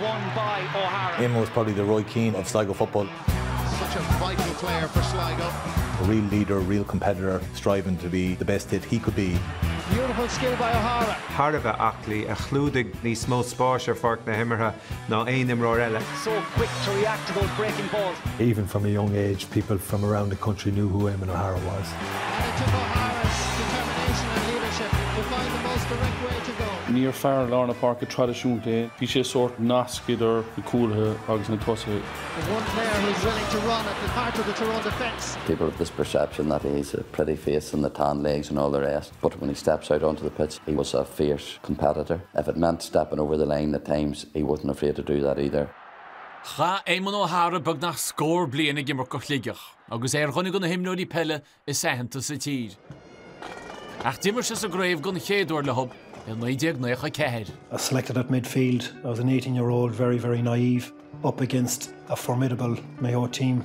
Won by O'Hara. Eamon was probably the Roy Keane of Sligo football. Such a vital player for Sligo. A real leader, a real competitor, striving to be the best that he could be. Beautiful skill by O'Hara. Thar a bheith aclaí, a chlúdaigh níos mó spáis ar pháirc na himeartha ná aon imreoir eile. So quick to react to those breaking balls. Even from a young age, people from around the country knew who Eamon O'Hara was. And it took O'Hara's determination and leadership to find the most direct way to goal. Níor fear lár na páirce traidisiúnta é, bhí sé sórt nasc idir na cúlaithe agus na tosaithe. The one player who's willing to run at the heart of the Tyrone defence. People have this perception that he's a pretty face and the tan legs and all the rest, but when he steps out onto the pitch, he was a fierce competitor. If it meant stepping over the line at times, he wasn't afraid to do that either. Chaith Eamon O'Hara beagnach scór bliain ag imirt do Shligeach agus é ar dhuine de na himreoirí peile is aitheanta sa tír. Ach d'imir sé sa gcraobh den chéad uair leo i 1994. I was selected at midfield. I was an 18 year old, very, very naive, up against a formidable Mayo team.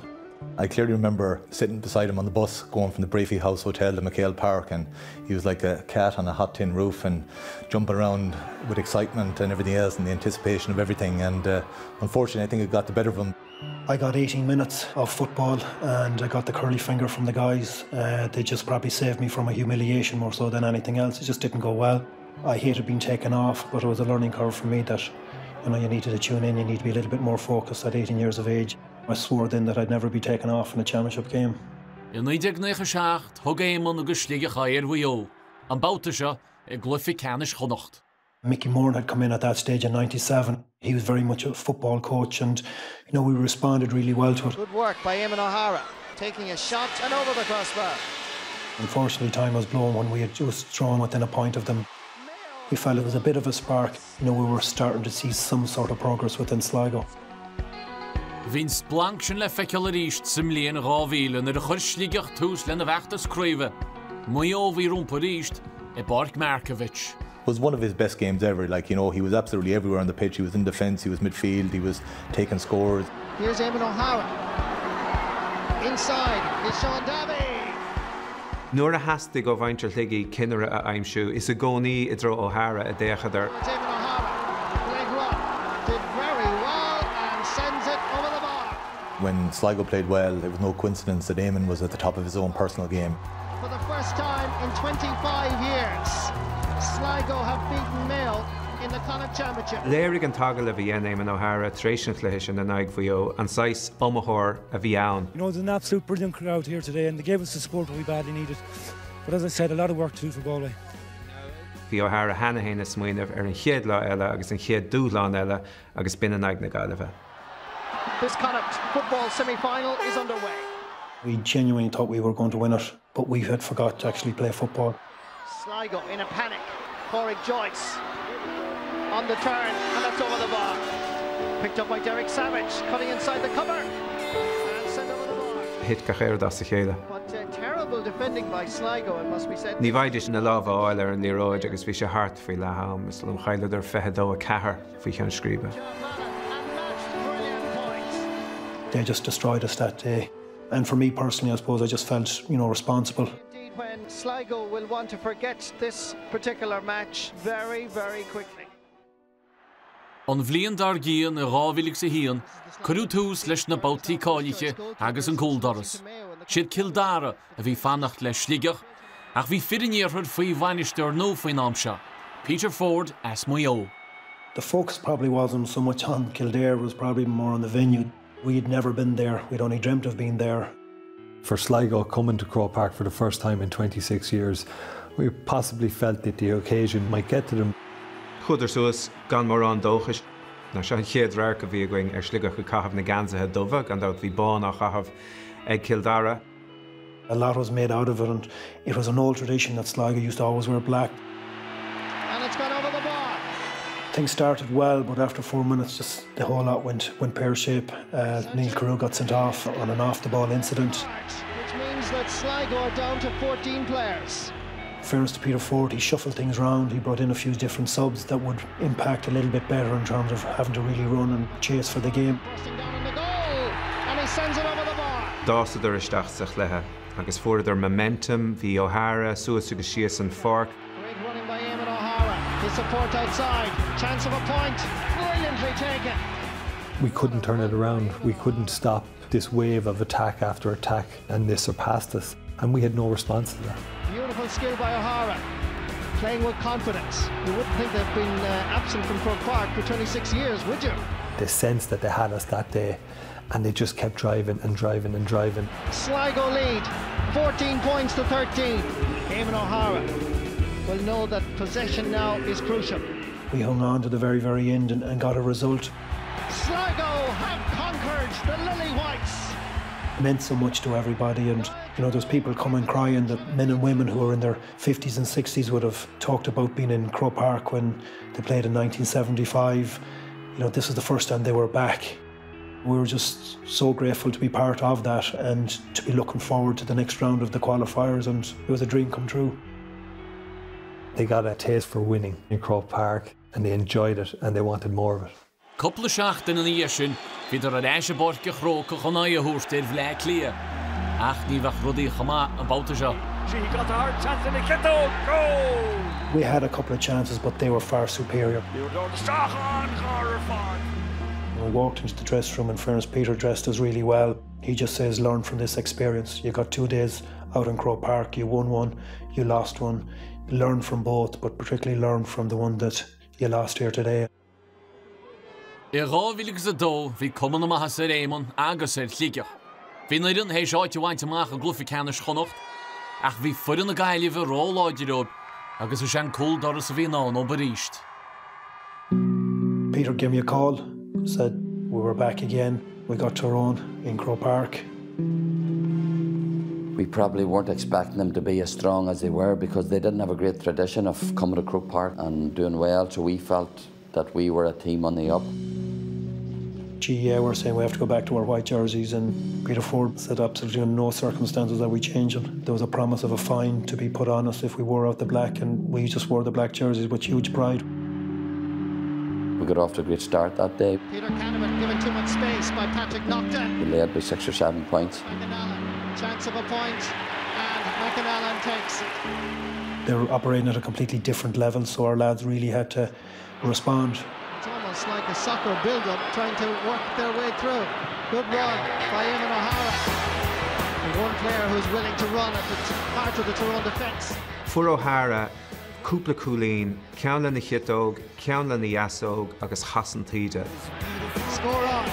I clearly remember sitting beside him on the bus going from the Breaffy House Hotel to MacHale Park and he was like a cat on a hot tin roof and jumping around with excitement and everything else and the anticipation of everything and uh, unfortunately I think it got the better of him. I got 18 minutes of football and I got the curly finger from the guys. Uh, they just probably saved me from a humiliation more so than anything else. It just didn't go well. I hated being taken off, but it was a learning curve for me that you know you needed to tune in, you need to be a little bit more focused at 18 years of age. I swore then that I'd never be taken off in a championship game. I 1997 thug Éamonn agus Sligeach aghaidh ar Mhaigh Eo, an babhta seo i gcluiche ceannais Chonnacht. Mickey Moran had come in at that stage in 97. He was very much a football coach and you know we responded really well to it. Good work by Eamon O'Hara taking a shot and over the crossbar. Unfortunately time was blown when we had just thrown within a point of them. We felt it was a bit of a spark. You know we were starting to see some sort of progress within Sligo. Bhí an splanc sin le feiceáil arís sa mbliain 2000 nuair a chuir Sligeach tús lena bhfeachtas craoibhe. Maigh Eo a bhí rompu arís i bPáirc Markievicz. was one of his best games ever like you know he was absolutely everywhere on the pitch he was in defence he was midfield he was taking scores. Here's Eamon O'Hara. Inside is Sean Daly. Nuair a theastaigh ó mhuintir Shligigh cinnire a aimsiú, is i gcónaí i dtreo O'Hara a d'fhéachadar. It's Eamon O'Hara. Great run. Did very well and sends it over the bar. When Sligo played well, it was no coincidence that Eamon was at the top of his own personal game. For the first time in 25 years, Sligo have beaten Mayo in the Connacht Championship. Léirigh an t-agallamh a dhein Eamon O'Hara tar éis an chluiche sin in aghaidh Mhaigh Eo an saghas iomaitheoir a bhí ann. You know, there's an absolute brilliant crowd here today and they gave us the support that we badly needed. But as I said, a lot of work to do for Galway. Bhí O'Hara cheana féin ag smaoineamh ar an chéad lá eile agus an chéad dúshlán eile agus b'in in aghaidh na Gaillimhe. This Connacht football semi-final is underway. We genuinely thought we were going to win it, but we had forgot to actually play football. Sligo in a panic. Pádraig Joyce on the turn and that's over the bar. Picked up by Derek Savage, cutting inside the cover and sent over the bar. Thit gach aon rud as a chéile. But uh, terrible defending by Sligo, it must be said. Ní bhfaighidís na lámha a fháil ar an liathróid agus bhí sé thart faoi leath am. Is dóigh liom chailleadar 22-4 faoi cheann scríbe. They just destroyed us that day. And for me personally, I suppose I just felt, you know, responsible. Indeed, when Sligo will want to forget this particular match very, very quickly. An bhliain dár gcionn, i 2001, cuireadh tús leis na babhtaí cáilithe agus an cúldoras. Siad Cill Dara a bhí fanacht le Sligeach, ach bhí fir an iarthair faoi bhainisteoir nua faoin am seo, Peter Ford as Maigh Eo. The focus probably wasn't so much on Kildare, it was probably more on the venue. We had never been there, we'd only dreamt of being there. For Sligo coming to Croke Park for the first time in 26 years, we possibly felt that the occasion might get to them. Chuadar suas gan mórán dóchais. Now seo an chéad radharc a bhí againn ar Shligeach ag caitheamh na geansaithe dubha, gan dabht bhí bán á chaitheamh ag Cill Dara. A lot was made out of it and it was an old tradition that Sligo used to always wear black. And it's gone over the bar. Things started well, but after four minutes just the whole lot went went pear shape. Uh, Neil Carew got sent off on an off the ball incident. Which means that Sligo are down to 14 players. Fairness to Peter Ford, he shuffled things round. He brought in a few different subs that would impact a little bit better in terms of having to really run and chase for the game. Bursting down on the goal and he sends it over the bar. D'fhásadar isteach sa chluiche agus fuaireadar momentum, bhí O'Hara suas agus síos an pháirc. Great running by Eamon O'Hara. His support outside, chance of a point, brilliantly taken. We couldn't turn it around. We couldn't stop this wave of attack after attack and they surpassed us and we had no response to that. Beautiful skill by O'Hara playing with confidence. You wouldn't think they've been uh, absent from Croke Park for 26 years, would you? The sense that they had us that day and they just kept driving and driving and driving. Sligo lead 14 points to 13. Eamon O'Hara will know that possession now is crucial. We hung on to the very very end and, and got a result. Sligo have conquered the Lily Whites. It meant so much to everybody and you know there's people coming crying that men and women who are in their 50s and 60s would have talked about being in Crow Park when they played in 1975. You know this is the first time they were back. We were just so grateful to be part of that and to be looking forward to the next round of the qualifiers and it was a dream come true. They got a taste for winning in Croke Park and they enjoyed it and they wanted more of it. Cúpla seachtain ina dhiaidh sin, bhíodar ar ais i bPáirc an Chrócaigh chun aghaidh a thabhairt ar Bhleá Cliath. Ach ní bheadh rudaí chomh maith an babhta seo. She got a hard chance in the ciotóg, goal! We had a couple of chances but they were far superior. Isteach an-ghar ar fad. We walked into the dressing room and fairness Peter dressed us really well. He just says learn from this experience. You got two days out in Croke Park, you won one, you lost one. Learn from both, but particularly learn from the one that you lost here today. I 2002 bhí cuma na maitheasa ar Éamonn agus ar Shligeach. Bhí an fhoireann théis áit a bhaint amach i gcluiche ceannais Chonnacht ach bhí foireann na Gaillimhe róláidir dóibh agus is é an cúl dorais a bhí i ndán dóibh arís. Peter gave me a call, said we were back again. We got Tyrone in Croke Park. We probably weren't expecting them to be as strong as they were because they didn't have a great tradition of coming to Croke Park and doing well, so we felt that we were a team on the up. GEA were saying we have to go back to our white jerseys and Peter Ford said absolutely in no circumstances are we changing. There was a promise of a fine to be put on us if we wore out the black and we just wore the black jerseys with huge pride. We got off to a great start that day. Peter Canavan given too much space by Patrick Nocta. We led by six or seven points. McAnallen, chance of a point and McAnallen takes. They were operating at a completely different level so our lads really had to respond. It's almost like a soccer build-up trying to work their way through. Good run by Eamon O'Hara. And one player who's willing to run at the heart of the Tyrone defence. Fuair O'Hara cúpla cúilín, ceann lena chiotóg, ceann lena dheasóg agus chas an taoide. Score on.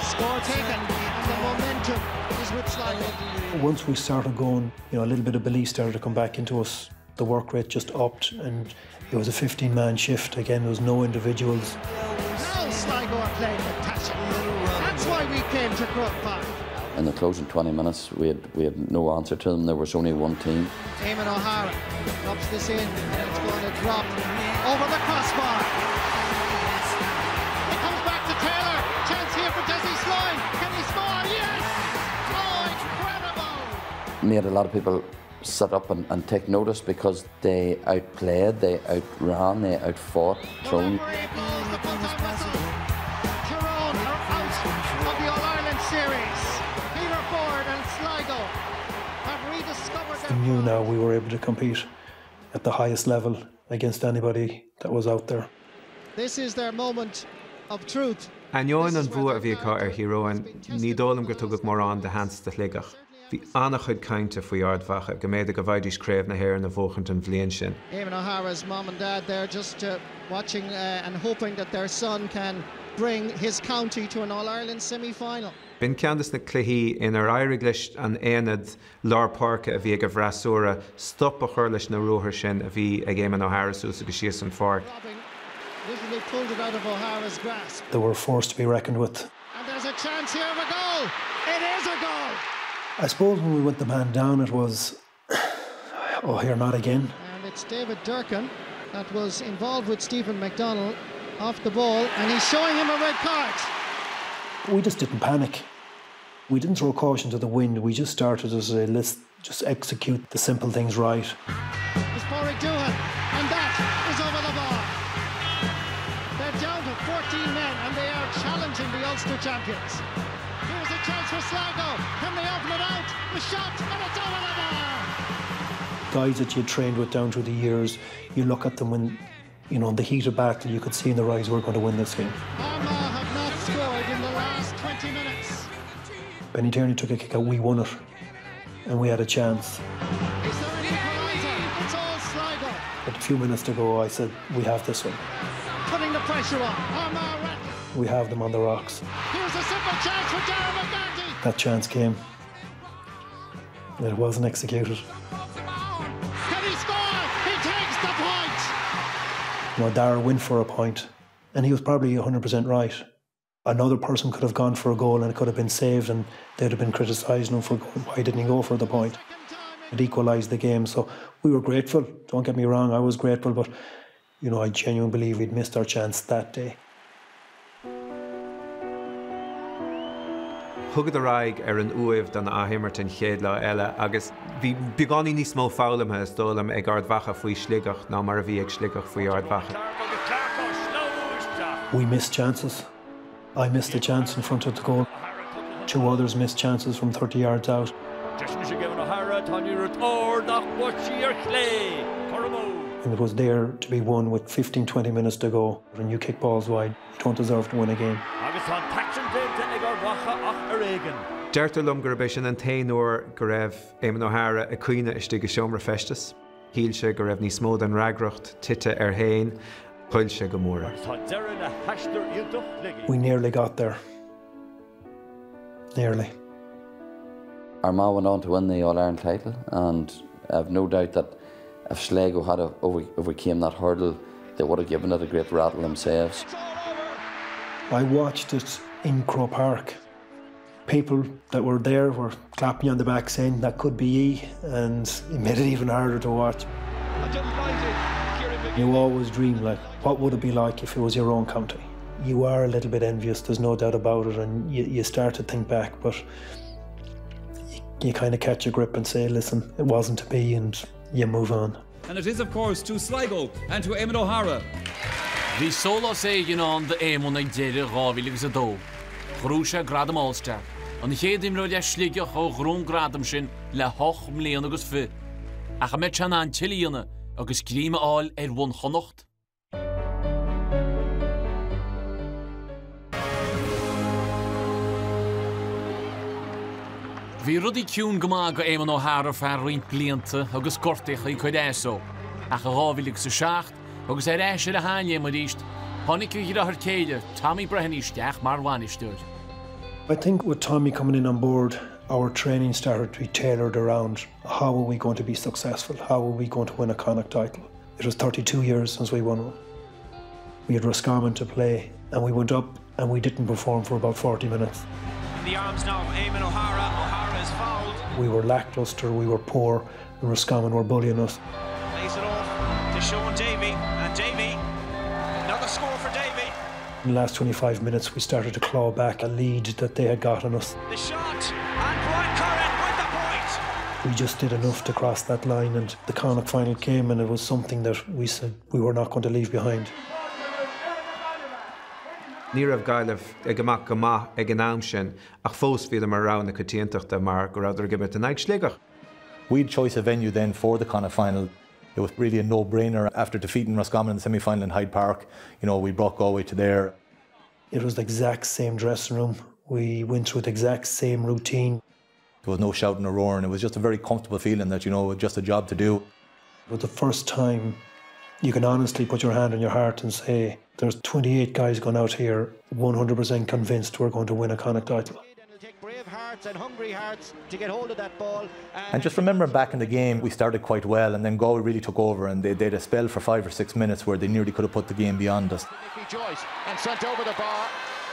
Score taken and the momentum is with Sligo. Once we started going, you know, a little bit of belief started to come back into us. The work rate just upped and it was a 15-man shift again. There was no individuals. Now Sligo are playing with passion. That's why we came to Croke Park. In the closing 20 minutes, we had, we had no answer to them. There was only one team. Eamon O'Hara drops this in and it's going to drop over the crossbar. It comes back to Taylor. Chance here for Desi Sloyne. Can he score? Yes! Oh, incredible! Made a lot of people sit up and, and take notice because they outplayed, they outran, they outfought Tyrone. Tyrone are out of the All-Ireland series. Peter Ford and Sligo have rediscovered We knew now we were able to compete at the highest level against anybody that was out there. This is their moment of truth. Ainneoin an bhua a bhí acu ar Thír Eoghain, ní dóigh liom gur tugadh mórán de sheans do Shligeach. Bhí an-chuid cainte faoi Ard Mhacha go mb'fhéidir go bhfaighidís Craobh na hÉireann a bhuachaint an bhliain sin. Eamon O'Hara's mom and dad there just uh, watching uh, and hoping that their son can bring his county to an All-Ireland semi-final. B'in ceann de na cluichí inar éirigh leis an aonad lár páirce a bhí ag an bhfreasúra stop a chur leis na ruathair sin a bhí ag Eamon O'Hara suas agus síos an pháirc. Literally pulled it out of O'Hara's grasp. They were a force to be reckoned with. And there's a chance here of a goal. It is a goal. I suppose when we went the man down it was oh here not again. And it's David Durkin that was involved with Stephen McDonald off the ball and he's showing him a red card. We just didn't panic. We didn't throw caution to the wind. We just started as a let's just execute the simple things right. It's Porrick Doohan and that is over the bar. They're down to 14 men and they are challenging the Ulster champions. Here's a chance for Sligo. Can they open it out? The shot and it's over the bar. Guys that you trained with down through the years, you look at them when, you know, in the heat of battle, you could see in their eyes we're going to win this game. Armagh have not scored in the last 20 minutes. Benny Tierney took a kick out, we won it, and we had a chance. Is there an equaliser? It's all Sligo. But a few minutes to go, I said, we have this one. Putting the pressure on. Armagh Rattle. We have them on the rocks. Here's a simple chance for Darren McGarty. That chance came. It wasn't executed. Can he score? He takes the point. You know, Dara went for a point, and he was probably 100% right. Another person could have gone for a goal and it could have been saved, and they'd have been criticising him for going, why didn't he go for the point? It equalised the game, so we were grateful. Don't get me wrong, I was grateful, but you know, I genuinely believe we'd missed our chance that day. Thugadar aghaidh ar an Uaimh don athimirt an chéad lá eile agus bhí beagáinín níos mó foghlamtha, is dóigh liom, ag Ard Mhacha faoi Shligeach ná mar a bhí ag Sligeach faoi Ard Mhacha. We missed chances. I missed a chance in front of the goal. Two others missed chances from 30 yards out. And it was there to be won with 15, 20 minutes to go. When you kick balls wide, you don't deserve to win a game. Agus tá an t-aicsean déanta ag Ard Mhacha ach ar éigean. Deirtear liom gurb é sin an t-aon uair go raibh Éamonn O'Hara ag caoineadh istigh i seomra feistis. Shíl sé go raibh níos mó den fhreagracht tite air féin. Ghoill sé go mór air. Agus tá deireadh le haistear iontach Shligigh. We nearly got there. Nearly. Armagh went on to win the All-Ireland title and I've no doubt that if Sligo had over, overcame that hurdle, they would have given it a great rattle themselves. I watched it in Crow Park. People that were there were clapping on the back saying that could be ye and it made it even harder to watch. You always dream like what would it be like if it was your own county? You are a little bit envious, there's no doubt about it, and you, you start to think back, but you, you kind of catch a grip and say, listen, it wasn't to be, and you move on. And it is of course to Sligo and to Eamon O'Hara. Bhí sólás éigin ann d'Éamonn ag deireadh 2002. Ghnóthaigh sé gradam All-Star, an chéad imreoir le Sligeach a ghnóthaigh an gradam sin le hocht mbliana agus fiche. Ach an mbeidh sé in ann tuilleadh a dhéanamh agus greim a fháil ar bhun Chonnacht? Bhí rudaí ciúin go maith do Éamonn O'Hara ar feadh roinnt blianta agus gortaíocha ag cur as dó. Ach i 2007, agus é ar ais ar a sheanchéim arís, tháinig a dheartháir céile, Tommy Breheny isteach mar bhainisteoir. I think with Tommy coming in on board, our training started to be tailored around how are we going to be successful? How are we going to win a Connacht title? It was 32 years since we won one. We had Roscommon to play and we went up and we didn't perform for about 40 minutes. In the arms now of Eamon O'Hara. O'Hara is fouled. We were lackluster, we were poor, and Roscommon were bullying us. Plays it off to Sean Davey, and Davey, another score for Davey. In the last 25 minutes, we started to claw back a lead that they had got on us. The shot, and Brian Curran with the point. We just did enough to cross that line, and the Connacht final came, and it was something that we said we were not going to leave behind. Ní raibh Gaillimh ag imeacht go maith ag an am sin ach fós bhíodar mar rogha na coitiantachta mar go rabhadar ag imirt in aghaidh Sligeach. We had choice of venue then for the Connacht final. It was really a no-brainer after defeating Roscommon in the semi-final in Hyde Park. You know, we brought Galway to there. It was the exact same dressing room. We went through the exact same routine. There was no shouting or roaring. It was just a very comfortable feeling that, you know, just a job to do. But the first time you can honestly put your hand on your heart and say, there's 28 guys going out here 100% convinced we're going to win a Connacht title. Brave hearts and hungry hearts to get hold of that ball. And just remember back in the game, we started quite well, and then Galway really took over, and they, they had a spell for five or six minutes where they nearly could have put the game beyond us. Nicky Joyce and sent over the bar,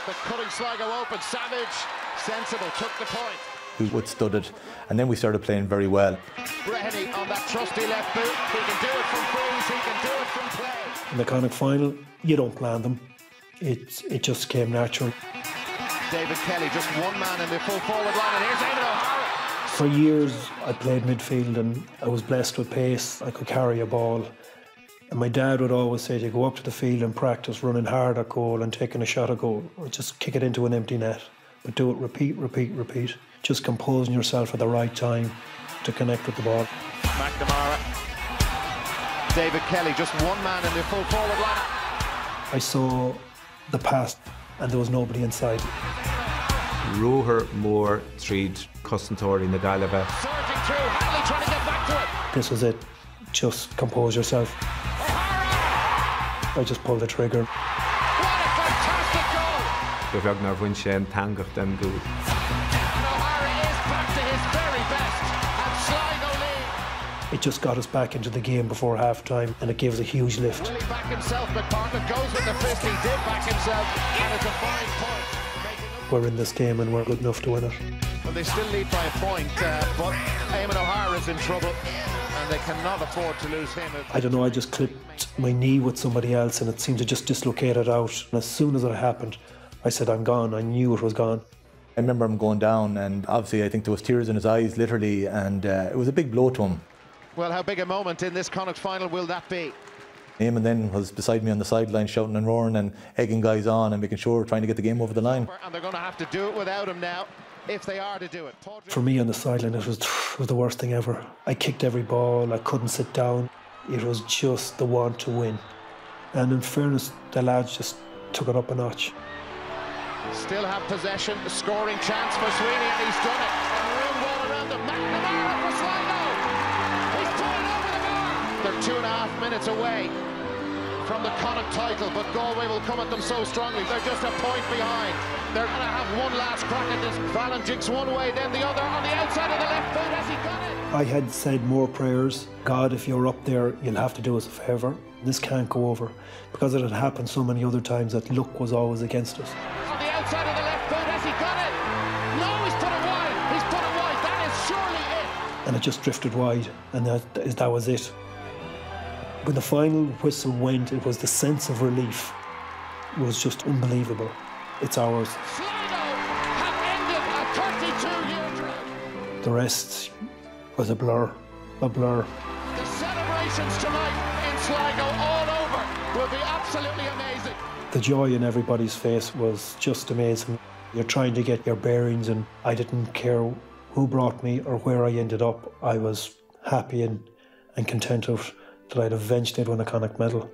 but cutting Sligo open. Savage, sensible, took the point. We withstood it, and then we started playing very well. Breheny on that trusty left boot. He can do it from frees, he can do it from play. In the Connacht final, you don't plan them. It, it just came natural. David Kelly, just one man in the full forward line, and here's Eamon O'Hara. For years, I played midfield and I was blessed with pace. I could carry a ball. And my dad would always say to go up to the field and practice running hard at goal and taking a shot at goal, or just kick it into an empty net. But do it repeat, repeat, repeat. Just composing yourself at the right time to connect with the ball. McNamara. David Kelly, just one man in the full forward line. I saw the pass and there was nobody inside. Ruathar mór tríd cosantóirí na Gaillimhe. Surging through, Hanley trying to get back to it. This was it. Just compose yourself. I just pulled the trigger. What a fantastic goal! Ba bheag nár bhain sé an t-eangach den gcúl. And O'Hara is back to his very best and Sligo lead. It just got us back into the game before half time and it gave us a huge lift. Will he back himself? McPartland goes with the fist. He did back himself and it's a fine point. We're in this game and we're good enough to win it. Well, they still lead by a point, uh, but Eamon O'Hara is in trouble and they cannot afford to lose him. I don't know, I just clipped my knee with somebody else and it seemed to just dislocate it out. And as soon as it happened, I said, I'm gone. I knew it was gone. I remember him going down and obviously I think there was tears in his eyes literally and uh, it was a big blow to him. Well, how big a moment in this Connacht final will that be? Eamon then was beside me on the sideline shouting and roaring and egging guys on and making sure trying to get the game over the line. And they're going to have to do it without him now if they are to do it. For me on the sideline it was, it was the worst thing ever. I kicked every ball, I couldn't sit down. It was just the want to win. And in fairness, the lads just took it up a notch. Still have possession, the scoring chance for Sweeney and he's done it. And room ball around the McNamara for Sligo. He's put it over the bar. They're 2.5 minutes away from the Connacht title, but Galway will come at them so strongly. They're just a point behind. They're going to have one last crack at this. Fallon jigs one way, then the other on the outside of the left foot. Has he got it? I had said more prayers. God, if you're up there, you'll have to do us a favor. This can't go over because it had happened so many other times that luck was always against us. On the outside of the left foot, has he got it? No, he's put it wide. He's put it wide. That is surely it. And it just drifted wide, and that, that was it. When the final whistle went, it was the sense of relief it was just unbelievable. It's ours. Sligo have ended a 32-year drought. The rest was a blur, a blur. The celebrations tonight in Sligo all over will be absolutely amazing. The joy in everybody's face was just amazing. You're trying to get your bearings and I didn't care who brought me or where I ended up. I was happy and, and content of that I'd eventually won a Connacht medal.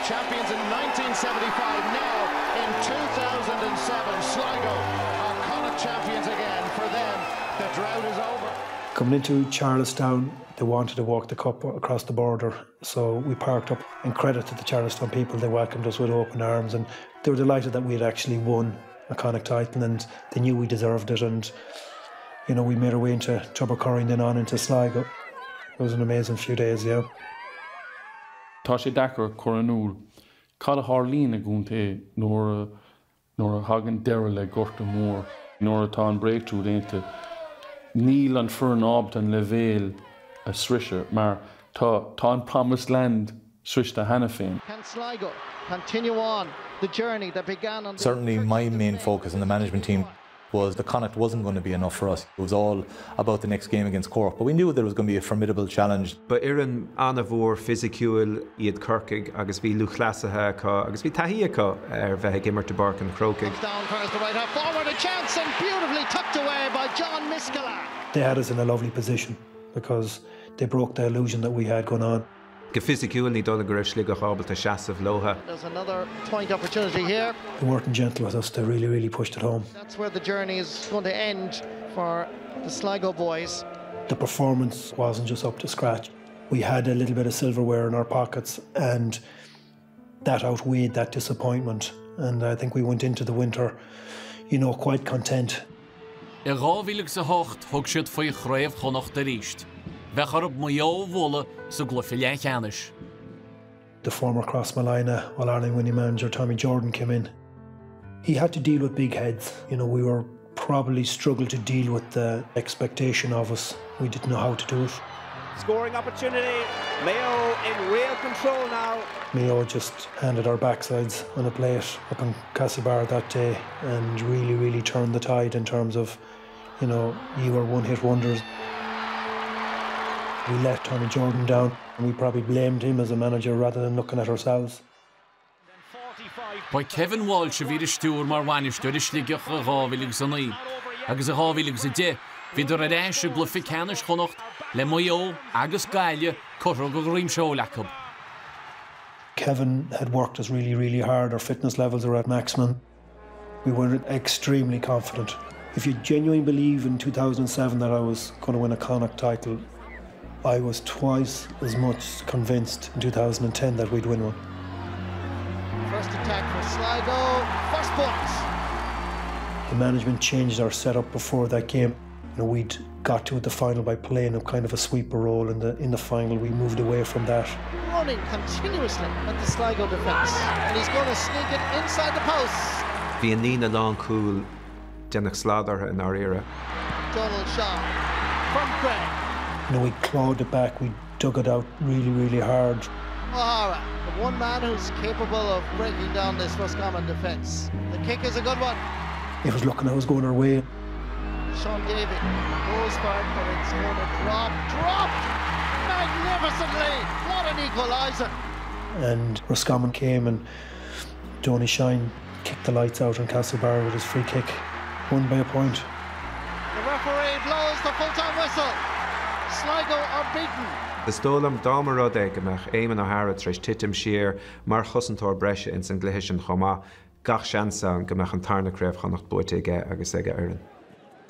Champions in 1975 now in 2007 Sligo are Connacht champions again. For them, the drought is over. Coming into Charlestown, they wanted to walk the cup across the border, so we parked up. And credit to the Charlestown people, they welcomed us with open arms and they were delighted that we had actually won a Connacht title and they knew we deserved it. And, you know, we made our way into Tubbercurry and then on into Sligo. It was an amazing few days, yeah. Tá sé deacair cur in iúl cad a tharlaíonn i gcontae nuair a nuair a thagann deireadh le gorta mór. Nuair atá an breakthrough déanta, níl an foireann ábalta an leibhéal a sroicheadh mar tá tá an promised land sroichte cheana féin. Can Sligo continue on the journey that began on the Certainly my main focus in the management team was the Connacht wasn't going to be enough for us. It was all about the next game against Cork, but we knew there was going to be a formidable challenge. Ba fhoireann an-mhór fisiciúil iad Corcaigh agus bhí lúthchleasaithe acu agus bhí taithí acu ar bheith ag imirt i bPáirc an Chrócaigh. Comes down first, the right half forward, a chance and beautifully tucked away by John Miskella. They had us in a lovely position because they broke the illusion that we had going on. Go fisiciúil ní dóigh liom go raibh Sligeach ábalta seasamh leo. There's another point opportunity here. They weren't gentle with us, they really, really pushed it home. That's where the journey is going to end for the Sligo boys. The performance wasn't just up to scratch. We had a little bit of silverware in our pockets and that outweighed that disappointment. And I think we went into the winter, you know, quite content. I 2008 thug siad faoi Chraobh Chonnacht arís. Bheadh orthu Maigh Eo a bhualadh sa gcluiche leathcheannais. The former Crossmolina All-Ireland winning manager Tommy Jordan came in. He had to deal with big heads. You know, we were probably struggled to deal with the expectation of us. We didn't know how to do it. Scoring opportunity, Mayo in real control now. Mayo just handed our backsides on a plate up in Castlebar that day and really, really turned the tide in terms of, you know, you were one-hit wonders. We let Tommy Jordan down and we probably blamed him as a manager rather than looking at ourselves. Ba Kevin Walsh a bhí ar an stiúir mar bhainisteoir i Sligeach i 2009 agus i 2010. Bhíodar ar ais i gcluiche ceannais Chonnacht le Maigh Eo agus Gaillimh curtha de dhroim seoil acu. Kevin had worked us really, really hard. Our fitness levels are at maximum. We were extremely confident. If you genuinely believe in 2007 that I was going to win a Connacht title, I was twice as much convinced in 2010 that we'd win one. First attack for Sligo, first points. The management changed our setup before that game. You know, we'd got to the final by playing a kind of a sweeper role in the in the final. We moved away from that. Running continuously at the Sligo defence and he's going to sneak it inside the post. Bhí an líne lánchúil déanamh slad orthu i ndáiríre. Donald Shaw from Craig. You know, we clawed it back, we dug it out really, really hard. O'Hara, the one man who's capable of breaking down this Roscommon defence. The kick is a good one. It was looking I was going our way. Sean Davey goes for it, but it's going to drop. Dropped magnificently! What an equaliser! And Roscommon came and Tony Shine kicked the lights out on Castlebar with his free kick, won by a point. The referee blows the full-time whistle. Sligo are beaten. Is dóigh liom dá mba rud é go mbeadh Eamon O'Hara tar éis titim siar mar chosantóir breise ins an gcluiche sin chomh maith, gach seans ann go mbeadh an tarna Craobh Chonnacht buaite aige agus ag a fhoireann.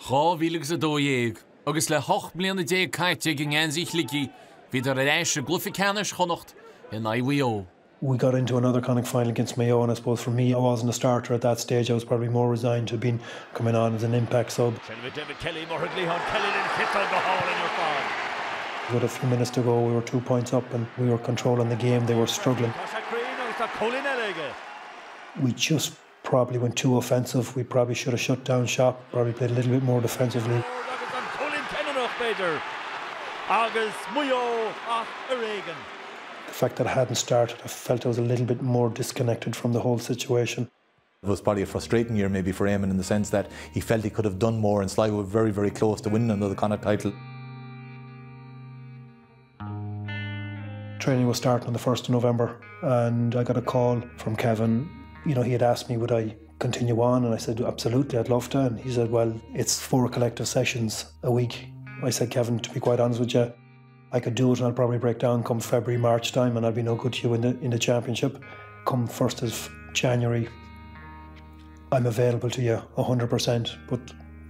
2012, agus le 18 mbliana caite ag i ngeansaí Shligigh, bhíodar ar ais i gcluiche ceannais Chonnacht in aghaidh Mhaigh Eo. We got into another Connacht final against Mayo and I suppose for me I wasn't a starter at that stage I was probably more resigned to being coming on as an impact sub. With a few minutes to go we were two points up and we were controlling the game they were struggling. We just probably went too offensive we probably should have shut down shop probably played a little bit more defensively. Agus Maigh Eo ach ar éigean. The fact that I hadn't started, I felt I was a little bit more disconnected from the whole situation. It was probably a frustrating year maybe for Eamon in the sense that he felt he could have done more and Sligo were very, very close to winning another Connacht title. Training was starting on the 1st of November and I got a call from Kevin. You know, he had asked me would I continue on and I said absolutely I'd love to and he said well it's four collective sessions a week. I said Kevin to be quite honest with you I could do it and I'll probably break down come February March time and I'd be no good to you in the in the championship. Come 1st of January I'm available to you 100% but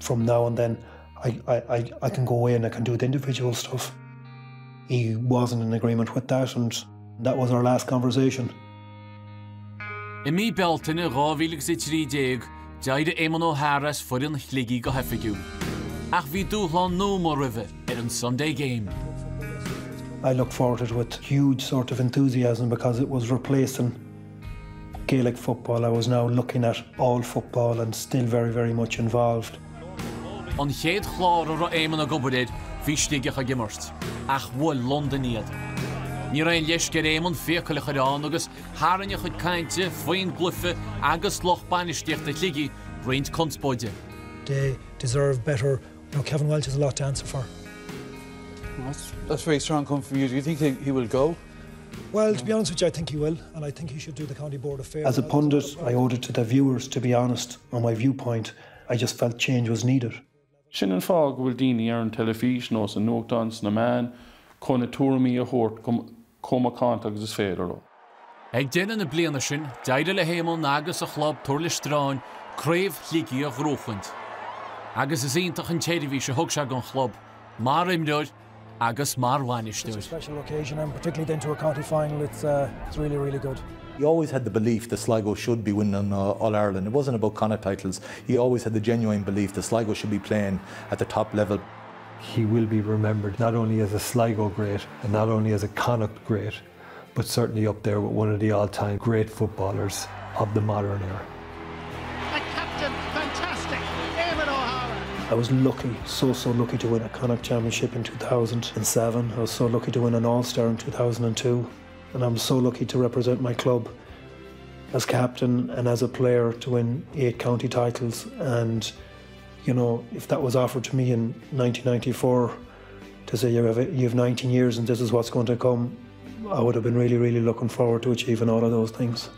from now and then I, I, I, I can go away and I can do the individual stuff. He wasn't in agreement with that and that was our last conversation. I mí Bealtaine 2013, d'éirigh Eamon O'Hara as foireann Shligigh go hoifigiúil. Ach bhí dúshlán nua roimhe ar an Sunday Game. I look forward to it with huge sort of enthusiasm because it was replacing Gaelic football. I was now looking at all football and still very, very much involved. An chéad chlár a raibh Éamon ag obair air, bhí Sligeach ag imirt, ach bhuail Londain iad. Ní raibh aon leisce ar Éamon fiacail a chur ann agus tharraing a chuid cainte faoin gcluiche agus lucht bainistíochta Shligigh roinnt conspóide. They deserve better. You know, Kevin Walsh has a lot to answer for. That's, that's very strong coming from you. Do you think he, he will go? Well, to be honest with you, I think he will, and I think he should do the county board a favour. As a pundit, I owed it to the viewers, to be honest, on my viewpoint. I just felt change was needed. Sin an fáth go bhfuil daoine ar an teilifís nó sa nuachtán sna meáin chun a tuairimí a thabhairt chomh macánta agus is féidir leo. Ag deireadh na bliana sin, d'éirigh le hÉamonn agus a chlub Tourlestrane Craobh Shligigh a ghnóchaint. Agus is iontach an tseirbhís a thug sé don chlub, mar imreoir agus mar bhainisteoir. Special occasion and particularly then to a county final, it's, uh, it's really, really good. He always had the belief that Sligo should be winning uh, All-Ireland. It wasn't about Connacht titles. He always had the genuine belief that Sligo should be playing at the top level. He will be remembered not only as a Sligo great and not only as a Connacht great, but certainly up there with one of the all-time great footballers of the modern era. A captain, fantastic, Eamon O'Hara. I was lucky, so, so lucky to win a Connacht Championship in 2007. I was so lucky to win an All-Star in 2002. And I'm so lucky to represent my club as captain and as a player to win eight county titles. And, you know, if that was offered to me in 1994 to say you have, you have 19 years and this is what's going to come, I would have been really, really looking forward to achieving all of those things.